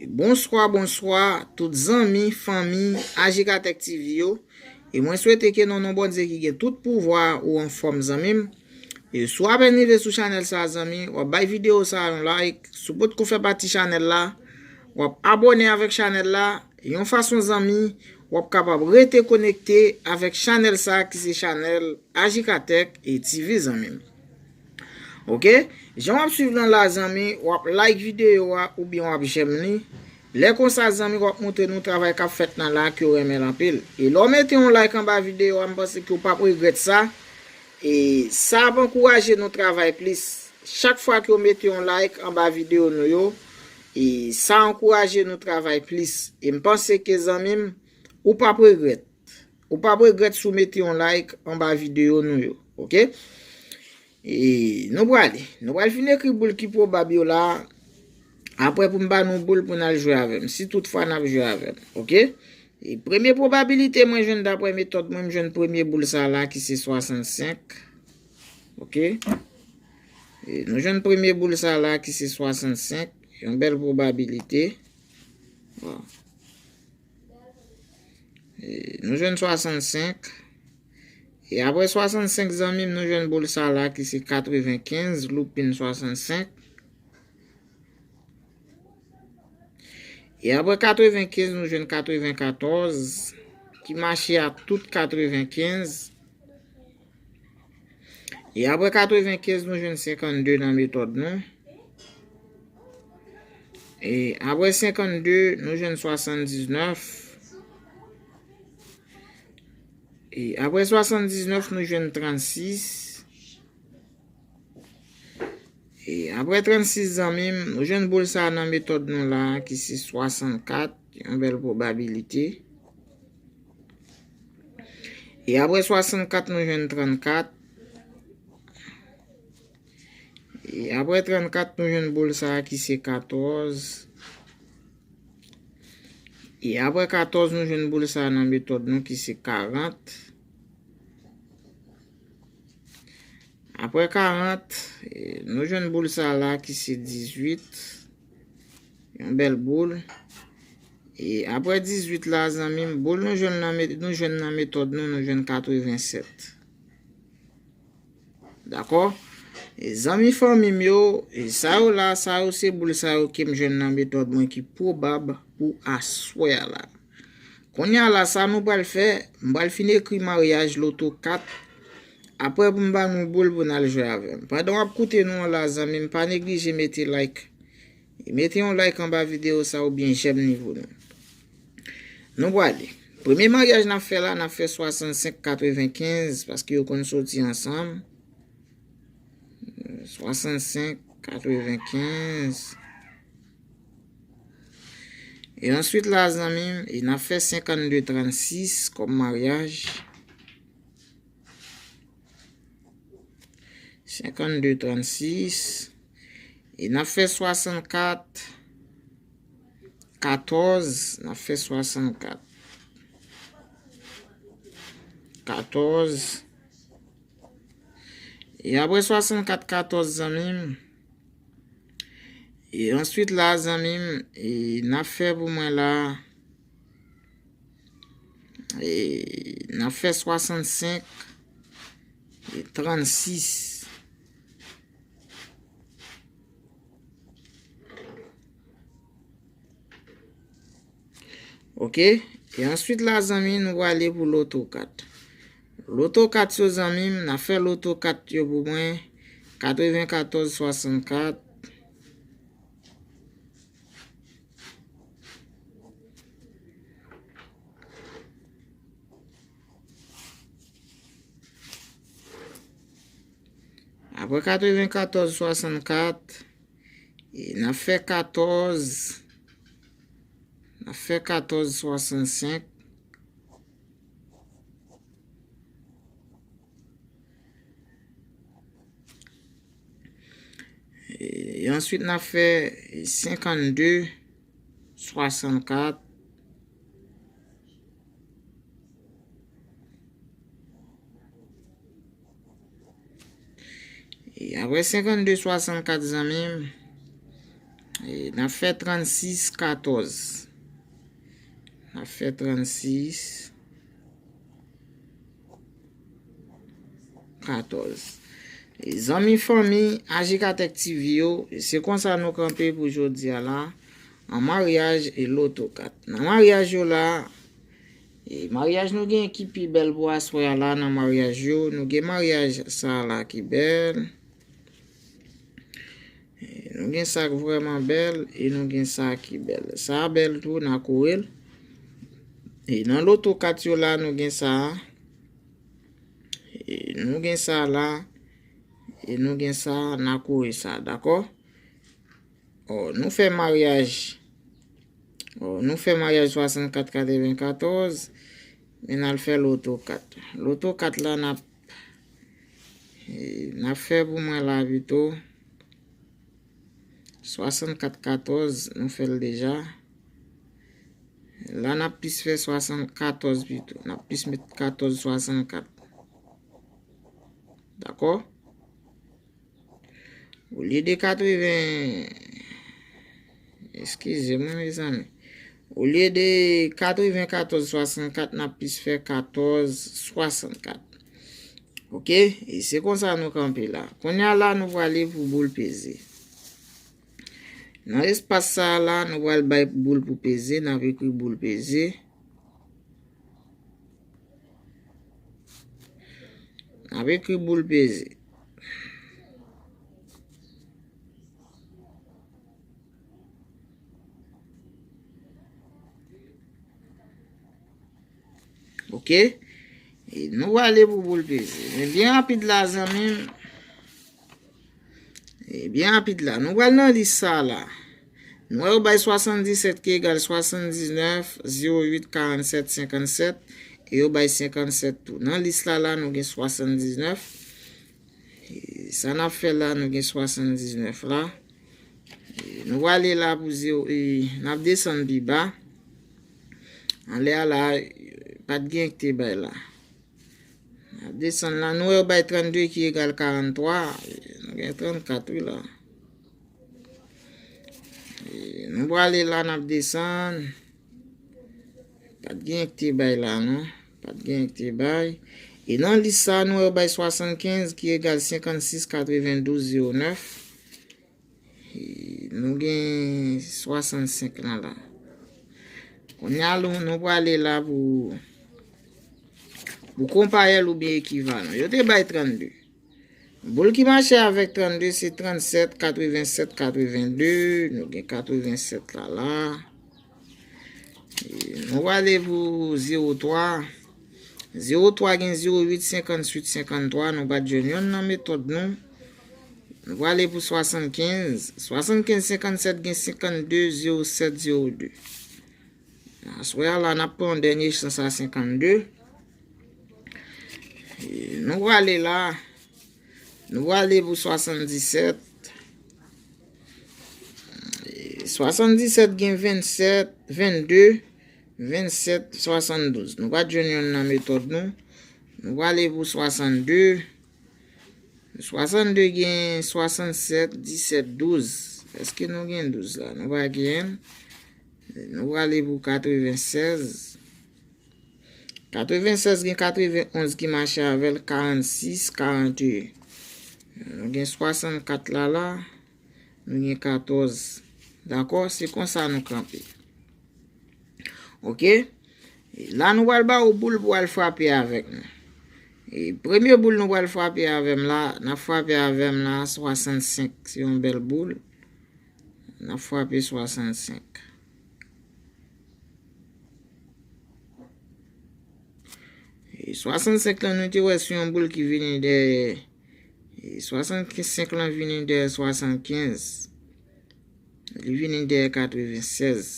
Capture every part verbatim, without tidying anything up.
Bonswa, bonswa, tout zanmi, fanmi, Ajikatèk T V yo. E mwen swete ke nan non Bondye ki gen tout pouvwa ou anfòm, zanmi m. E si w apèn rive sou chanèl sa, zanmi, w ap bay videyo sa yon like. Si w potko fè pati chanèl la, w ap abòne avèk chanèl la. Yon fason, zanmi, w ap kapab rete konekte avèk chanèl sa ki se chanèl Ajikatèk e T V, zanmi m. Oke? Jan w ap swiv nan la, zanmi, w ap like videyo a oubyen w ap j'aime li. Lè konsa, zanmi, w ap montre nou travay k ap fèt nan la ke w renmen l anpil. E lè w mete yon like anba videyo a, m panse ke w p ap regrèt sa. E sa ap ankouraje nou travay plis. Chak fwa ke w mete yon like anba videyo nou yo, e sa ankouraje nou travay plis. E m panse ke, zanmi m, ou p ap regrèt. Ou p ap regrèt si w mete yon like anba videyo nou yo. Oke? E nou prale. Nou pral fin ekri boul ki pwobab yo la. Apre pou m ba nou boul pou n al jwe avè m. Si toutfwa n ap jwe avè m. Oke? E premye pwobabilite mwen jwenn dapre metòd mwen, m jwenn premye boul sa la ki se swasannsenk. Oke? E nou jwenn premye boul sa la ki se swasannsenk. Yon bèl pwobabilite. Bon. E nou jwenn swasannsenk. E apre swasannsenk, zanmi m, nou jwenn boul sa la ki se katrevenkenz, loupin swasannsenk. E apre katrevenkenz, nou jwenn katrevenkatòz, ki mache ak tout katrevenkenz. E apre katrevenkenz, nou jwenn senkannde nan metòd nou. E apre senkannde, nou jwenn swasanndiznèf. E apre swasanndiznèf, nou jwenn trannsis. E apre trannsis, zanmi m, nou jwenn boul sa nan metòd nou la, ki se swasannkat, yon bèl pwobabilite. E apre swasannkat, nou jwenn trannkat. E apre trannkat, nou jwenn boul sa a ki se katòz. E apre katòz, nou jwenn boul sa a nan metòd nou ki se karant. Apre karant, e, nou jwenn boul sa a la ki se dizuit. Yon bèl boul. E apre dizuit la, zanmi m, boul nou jwenn nan met-, nou jwenn nan metòd nou, nou jwenn katrevensèt. Dakò? E zanmi fanmi m yo, e sa yo la, sa yo se boul sa yo ke m jwenn nan metòd mwen ki pwobab pou aswè a la. Kounye a la, sa nou pral fè, m pral fin ekri maryaj loto kat. Apre pou m ba nou boul pou n al jwe avè m. Pandan w ap koute nou an la, zanmi m, pa neglije mete like. E mete yon like anba videyo sa oubyen j'aime li pou nou. Nou prale. Premye maryaj n ap fè la, n ap fè swasannsenk katrevenkenz, paske yo konn soti ansanm. Swasannsenk katrevenkenz. E answit la, zanmi m, e n ap fè senkannde trannsis kòm maryaj. Senkannde trannsis. E n ap fè swasannkat katòz, n ap fè swasannkat katòz. E apre swasannkat katòz, zanmi m, e answit la, zanmi m, e n ap fè pou mwen la, e n ap fè swasannsenk e trannsis. Oke? E answit la, zanmi, nou prale pou loto kat. Loto kat yo, zanmi m, n ap fè loto kat yo pou mwen. Katrevenkatòz swasannkat. Apre katrevenkatòz swasannkat, e n ap fè katòz, n ap fè katòz swasannsenk. E answit, n ap fè senkannde swasannkat. E apre senkannde swasannkat, zanmi m, E, n ap fè trannsis katòz. N ap fè trannsis katòz. E, zanmi, fanmi, Ajikatèk T V yo, se konsa nou kanpe pou jodi a la, an maryaj e loto kat. Nan maryaj yo la, e, maryaj nou gen ki pi bèl pou aswè a la nan maryaj yo, nou gen maryaj sa a la ki bèl. E, nou gen sa k vrèman bèl e nou gen sa ki bèl. Sa a bèl tou, n a kore l. E nan loto kat yo la, nou gen sa a. E nou gen sa a la. E nou gen sa a, n a kore sa a, dakò? Ò, nou fè maryaj. Ò, nou fè maryaj swasannkat katrevenkatòz, men n al fè loto kat. Loto kat la, n ap, e, n ap fè pou mwen la pito. Swasannkat katòz, nou fè l deja. La, n ap plis fè swasannkatòz pito. N ap plis met katòz swasannkat. Dakò? Olye de katreven, eskize mwen, mezanmi. Olye de katrevenkatòz swasannkat, n ap plis fè katòz swasannkat. Oke? E se konsa nou kanpe la. Kounye a la, nou prale pou boul peze. Nan espas sa a la, nou pral bay boul pou peze, n ap ekri boul peze. N ap ekri boul peze. Oke? E nou prale pou boul peze. Men byen rapid la, zanmi m. E byen rapid la. Nou pral nan lis sa a la. Nou wè yo bay swasanndisèt ki egal swasanndiznèf, zewo uit, karannsèt, senkannsèt. E yo bay senkannsèt tou. Nan lis la la, nou gen swasanndisèt. E sa n ap fè la, nou gen swasanndisèt la. E nou prale la pou zewo, e n ap desann pi ba. Anlè a la, pa t gen ki te bay la. N ap desann la, nou wè yo bay trannde ki egal karanntwa. E nou gen trannkat, wi, la. E nou prale la, n ap desann. Pa t gen ki te bay la, non. Pa t gen ki te bay. E nan lis sa, nou wè yo bay swasannkenz ki egal senkannsis katrevendouz zewo nèf. E nou gen swasannsenk lan la. Kounye a, nou, nou prale la pou, pou konparèl oubyen ekivalan. Yo te bay trannde. Boul ki mache avèk trannde se trannsèt, katrevensèt, katrevende. Nou gen katrevensèt la la. E nou prale pou zewo twa. Zewo twa gen zewo uit, senkannuit, senkanntwa. Nou pa t jwenn yonn nan metòd nou. Nou prale pou swasannkenz. Swasannkenz, senkannsèt gen senkannde, zewo sèt, zewo de. Aswè a la, n ap pran yon dènye chans a senkannde. E nou prale la. Nou prale pou swasanndisèt. E swasanndisèt gen vennsèt, vennde, vennsèt, swasanndouz. Nou pa t jwenn yonn nan metòd nou. Nou prale pou swasannde. Swasannde gen swasannsèt, disèt, douz. Èske nou gen douz la? Nou pa gen. Nou prale pou katrevensèz. Katrevensèz gen katrevenonz ki mache avè l, karannsis, karanteyen. Nou gen swasannkat la la, nou gen katòz. Dakò? Se konsa nou kanpe. Oke? E la nou pral ba ou boul pou al frape avèk nou. E premye boul nou pral frape avè m la, n ap frape avè m la, swasannsenk. Se yon bèl boul. N ap frape swasannsenk. E swasannsenk lan, nou te wè se yon boul ki vini dèyè. E swasannsenk lan vini dèyè swasannkenz. Li vini dèyè katrevensèz.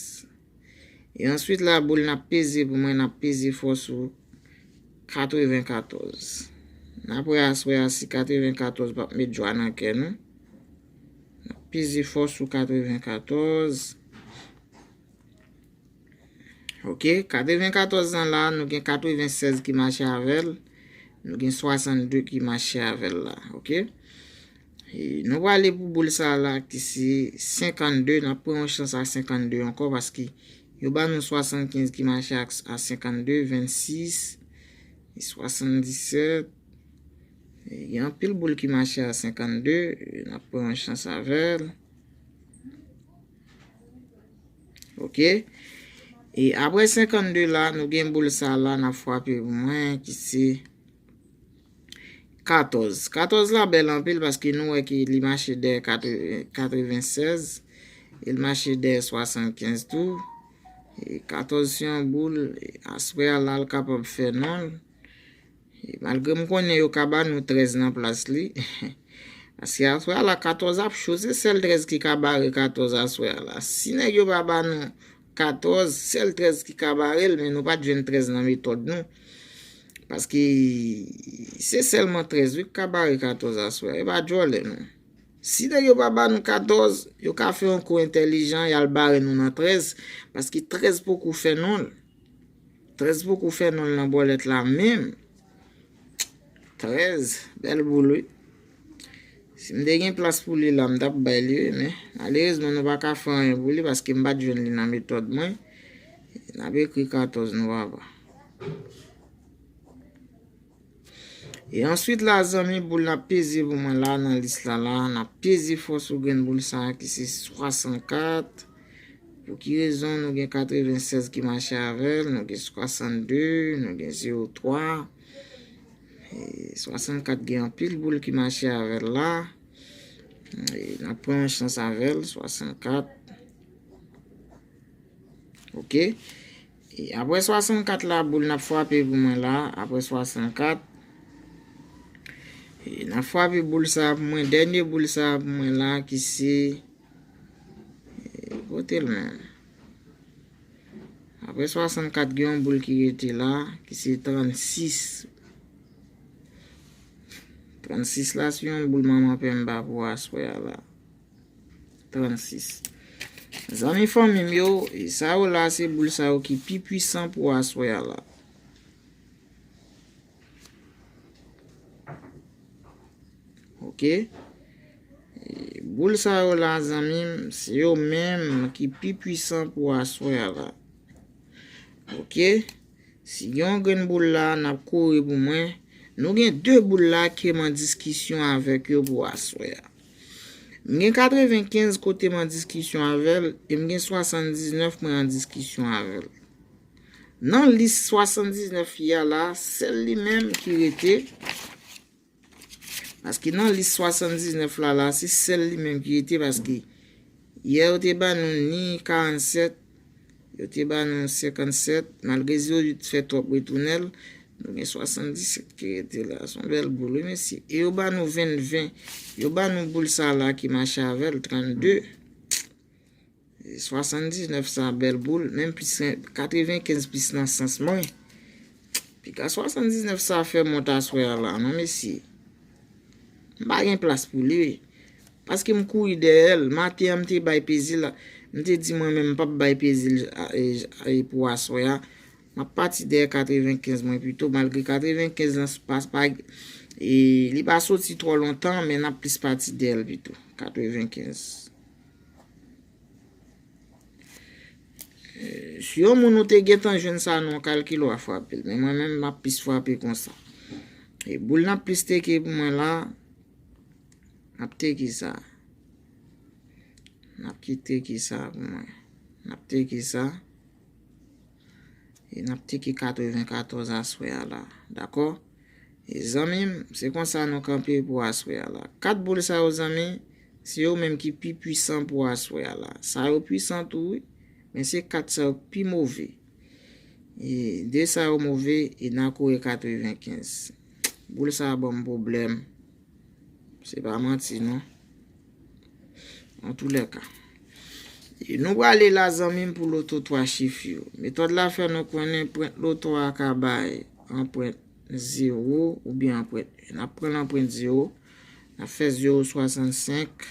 E answit la, boul n ap peze pou mwen, n ap peze fò sou katrevenkatòz. N ap wè aswè a si katrevenkatòz p ap met jwa nan kè nou. N ap peze fò sou katrevenkatòz. Oke, katrevenkatòz lan la, nou gen katrevensèz ki mache avè l. Nou gen swasannde ki mache avè l la, oke? E nou prale pou boul sa la ki se senkannde. N ap pran yon chans a senkannde ankò paske yo ba nou swasannkenz ki mache ak, a senkannde, vennsis, e swasanndisèt. E gen anpil boul ki mache a senkannde. E n ap pran yon chans avè l. Ok. E apre senkannde la, nou gen boul sa la, n ap frape pou mwen, ki se katòz. Katòz la bèl anpil paske nou wè ke li mache dèyè katre-, katrevensèz, e l mache dèyè swasannkenz tou. E katòz se yon boul, e aswè a la, l kapab fè non l. E malgre m konnen yo ka ba nou trèz nan plas li, paske aswè a la, katòz ap cho, se sèl trèz ki ka bare katòz aswè a la. Si nèg yo pa ba nou katòz, sèl trèz ki ka bare l, men nou pa t jwenn trèz nan metòd nou. Paske se sèlman trèz, wi, k ka bare katòz aswè a. E pa djòlè, non. Si nèg yo pa ba nou katòz, yo ka fè yon kou entèlijan, y al bare nou nan trèz, paske trèz poko fè non l. Trèz poko fè non l nan bòlèt la menm. Trèz, bèl boul, wi. Si m te gen plas pou li la, m t ap bay li, wi, men malerezman, nou pa ka fè anyen pou li paske m pa t jwenn li nan metòd mwen. N ap ekri katòz, nou va wè. E answit la, zanmi, boul n ap peze pou mwen la, nan lis la la, n ap peze fò sou grenn boul sa a ki se swasannkat. Pou ki rezon nou gen katrevensèz ki mache avè l, nou gen swasannde, nou gen zewo twa, e swasannkat gen anpil boul ki mache avè l la. E n ap pran yon chans avè l, swasannkat. Ok. E apre swasannkat la, boul n ap frape pou mwen la, apre swasannkat. E n ap frape boul sa pou mwen, dènye boul sa pou mwen la, ki se, e, kote l menm? Apre swasannkat, gen yon boul ki rete la, ki se trannsis. Trannsis la, se yon boul manman pè m ba pou aswè a la. Trannsis. Zanmi fanmi m yo, e sa yo la, se boul sa yo ki pi pwisan pou aswè a la. Ok. E boul sa yo la, zanmi m, se yo menm ki pi pwisan pou aswè a la. Ok. Si gen yon grenn boul la, n ap kore pou mwen. Nou gen de boul la ke m an diskisyon avèk yo pou aswè a. M gen katrevenkenz kote m an diskisyon avè l, e m gen swasanndiznèf mwen an diskisyon avè l. Nan lis swasanndiznèf fi a la, sèl li menm ki rete. Paske nan lis swasanndiznèf la, la, se sèl li menm ki rete, paske yè yo te ba nou ni karannsèt, yo te ba nou senkannsèt, malgre zewo uit fè twòp retounen l, nou gen swasanndisèt ki rete la. Se yon bèl boul, wi, mesye. E yo ba nou ven ven. Yo ba nou boul sa la ki mache avè l, trannde. E swasanndiznèf sa bèl boul, menm plis katrevenkenz plis nan sans mwen. Piga swasanndiznèf sa fè mont aswè a la, non, mesye. M pa gen plas pou li, wi. Paske m kouri dèyè l. Maten an, m te bay peze l. M te di mwen menm, m p ap bay peze l, a, e, e, pou aswè a. M ap pati dèyè katrevenkenz mwen pito, malgre katrevenkenz lan pa, pa, e, li pa soti twò lontan, men n ap plis pati dèyè l pito. Katrevenkenz. E, si yon moun ou te gentan jwenn sa nan yon kalkil, w a frape l. Men mwen menm, m ap plis frape konsa. E boul n ap plis teke pou mwen la, n ap teke sa. N ap kite teke sa pou mwen. N ap teke sa. E n ap teke katrevenkatòz aswè a la. Dakò? E zanmi m, se konsa nou kanpe pou aswè a la. Kat boul sa yo, zanmi, se yo menm ki pi pwisan pou aswè a la. Sa yo pwisan tou, wi, men se kat sa yo ki pi move. E de sa yo move, e n a kore katrevenkenz. Boul sa a ban m pwoblèm. Se pa manti, non. Antoulèka. E nou prale la, zanmi m, pou loto twa chif yo. Metòd la fè nou konnen pwent loto a ka bay anpwent zewo oubyen anpwent en. N ap pran l anpwent zewo. N ap fè zewo swasannsenk.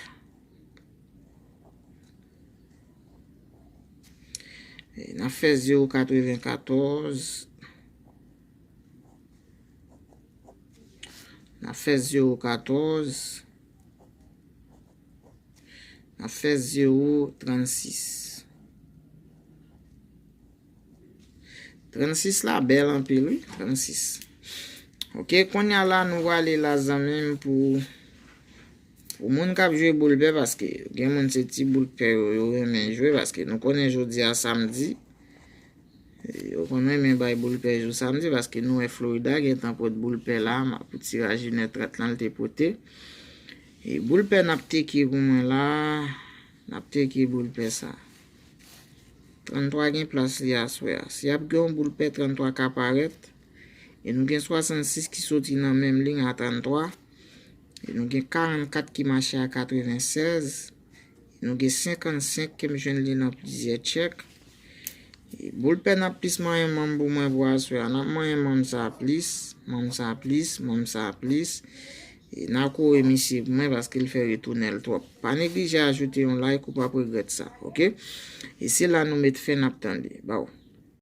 E n ap fè zewo katrevenkatòz. N ap fè zewo katòz. N ap fè zewo trannsis. Trannsis la bèl anpil, wi, trannsis. Ok, kounye a la, nou prale la, zanmi m, pou, pou moun k ap jwe boul pè, paske gen moun se ti boul pè yo, yo renmen jwe, paske nou konnen jodi a samdi. E, yo konn renmen bay boul pè jou samdi, paske nou wè Florida gen tan pot boul pè la, ma-, pou tiraj inè trant lan, l te pote. E boul pè n ap teke pou mwen la, n ap teke boul pè sa. Tranntwa gen plas li aswè a. Si y ap gen yon boul pè, tranntwa ka parèt. E nou gen swasannsis ki soti nan menm liy a tranntwa. E nou gen karannkat ki mache a katrevennsèz. E nou gen senkannsenk ke m jwenn li nan plizyè tchèk. E boul pè n ap plis manyen manm pou mwen pou aswè a. N ap manyen manm sa plis, manm sa plis, manm sa plis. E n a kore misye pou mwen paske l fè retounen l twòp. Pa neglije ajoute yon like, ou p ap regrèt sa, ok? E se la nou met fen, n ap tande. Baw.